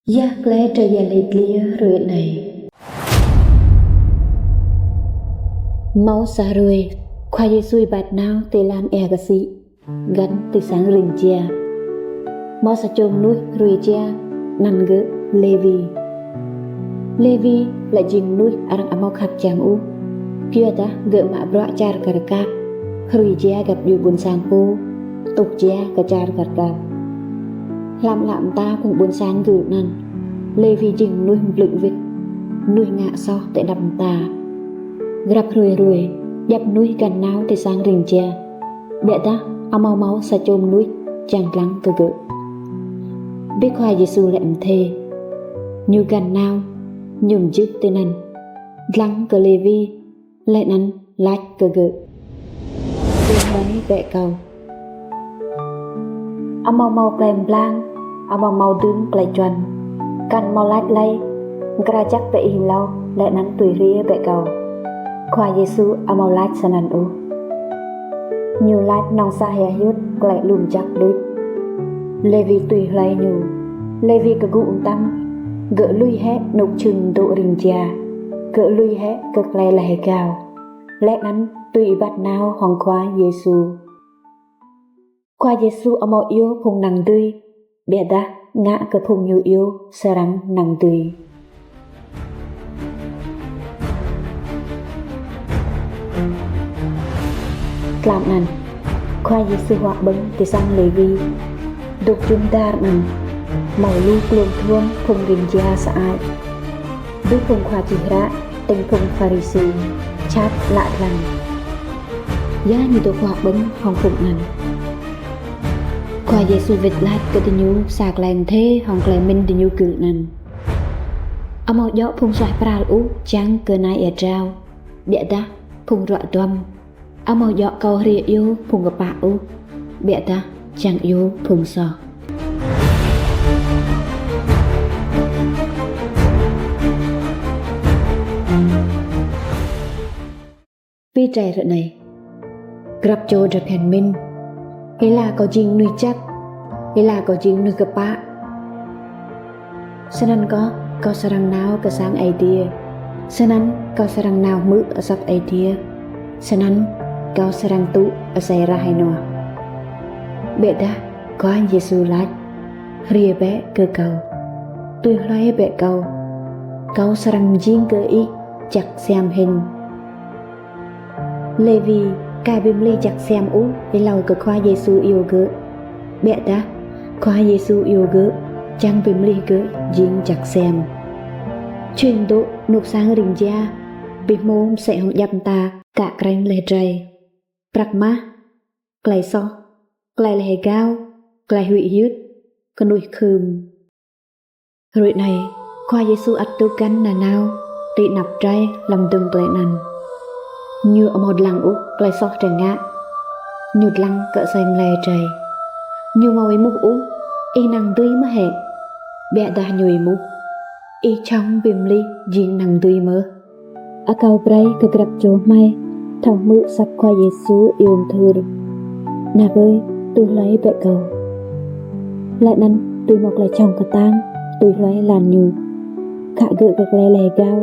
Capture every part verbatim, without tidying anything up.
Ya klei drei yăl dliê hruê anei? Mâo sa hruê, Khua Yêsu êbat nao ti lăn êa ksĭ, găn ti sang rĭng jia. Mâo sa čô mnuih hrui jia, anăn gơ̆ Lêwi. Lêwi lĕ jing mnuih arăng amâo khăp čiăng ôh, kyuadah gơ̆ mă bruă čar kơ rkăp, hrui jia găp djuê ƀuôn sang pô, tuh jia kơ čar kơ rkăp. Hlăm ală mta phung ƀuôn sang gơ̆ anăn, Lêwi jing mnuih mblư̆ wĭt, mnuih ngă soh ti anăp mta. Grăp hruê hruê, djăp mnuih găn nao ti sang rĭng jia, ƀiădah amâo mâo sa čô mnuih čiăng dlăng kơ gơ̆. Bi Khua Yêsu lĕ mdê, ñu găn nao, ñu mjưh tinăn, dlăng kơ Lêwi, leh anăn lač kơ gơ̆: Tui hlue bĕ kâo. Amâo mâo klei mblang, amâo mâo dưm klei čuăn, kăn mâo lač lei, mkra jăk bĕ êlâo leh anăn tui hriê bĕ kâo. Khua Yêsu amâo lač snăn ôh. Ñu lač knŏng sa hia hyưt klei alum jăk đuč. Lêwi tui hlue ñu. Lêwi kgŭ mtam, gơ̆ lui hĕ anôk čhưn dôk rĭng jia, gơ̆ lui hĕ kơ klei leh êgao, leh anăn tui êbat nao hŏng Khua Yêsu. Khua Yêsu amâo iêu phung năng dưi, ƀiădah ngă kơ phung ñu iêu srăng năng dưi. Tlam anăn, Khua Yêsu huă ƀơ̆ng ti sang Lêwi. Dôk jŭm dar anăn, mâo lu kluôm dhuôm phung rĭng jia sơăi, bi phung khua čih hră, tĭng phung Pharisi, čăt lă dlăng. Ya ñu dôk huă ƀơ̆ng hŏng phung anăn? Khua Yêsu wĭt lač kơ diñu sa klei mdê hŏng klei mĭn diñu gưl anăn: Amâo djŏ phung suaih pral ôh čiăng kơ nai êa drao, ƀiădah phung ruă duam. Amâo djŏ kâo hriê iêu phung kpă ôh, ƀiădah čiăng iêu phung soh. Bi drei hruê anei, grăp čô drei bhiăn mĭn: Êla kâo jing mnuih jăk, êla kâo jing mnuih kpă, snăn kơh kâo srăng nao kơ sang Aê Diê, snăn kâo srăng nao hmư̆ asăp Aê Diê, snăn kâo srăng tŭ asei rah ênuah. Ƀiădah Khua Yêsu lač: Hriê bĕ kơ kâo, tui hlue bĕ kâo, kâo srăng mjing kơ ih jăk siam hĭn. Lêwi ka bi mlih jăk siam ôh êlâo kơ Khua Yêsu iêu gơ̆, ƀiădah Khua Yêsu iêu gơ̆ čiăng bi mlih gơ̆ jing jăk siam. Čhưn dôk anôk sang rĭng jia, bi hmô msĕ hŏng djăp mta kă krêñ leh drei: prăk mah, klei soh, klei leh êgao, klei huĭ hyưt, knuih khưm. Hruê anei, Khua Yêsu ăt dôk găn nanao ti anăp drei hlăm dŭm klei anăn. Ñu amâo dlăng ôh klei soh drei ngă, ñu dlăng kơ asei mlei drei. Ñu amâo êmuh ôh: Ih năng dưi mơh hĕ? Ƀiădah ñu êmuh: Ih jhŏng bi mlih jing năng dưi mơh? Akâo brei kơ grăp čô hmei thâo hmư̆ asăp Khua Yêsu iêu mthưr: Anak ơi, tui hlue bĕ kâo, leh anăn tui mâo klei jhŏng ktang tui hlue êlan ñu, khă gơ̆ kơ klei leh êgao,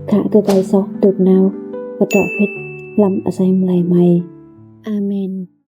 khă kơ klei soh dôk nao ktrŏ phĭt hlăm asei mlei hmei. Amen.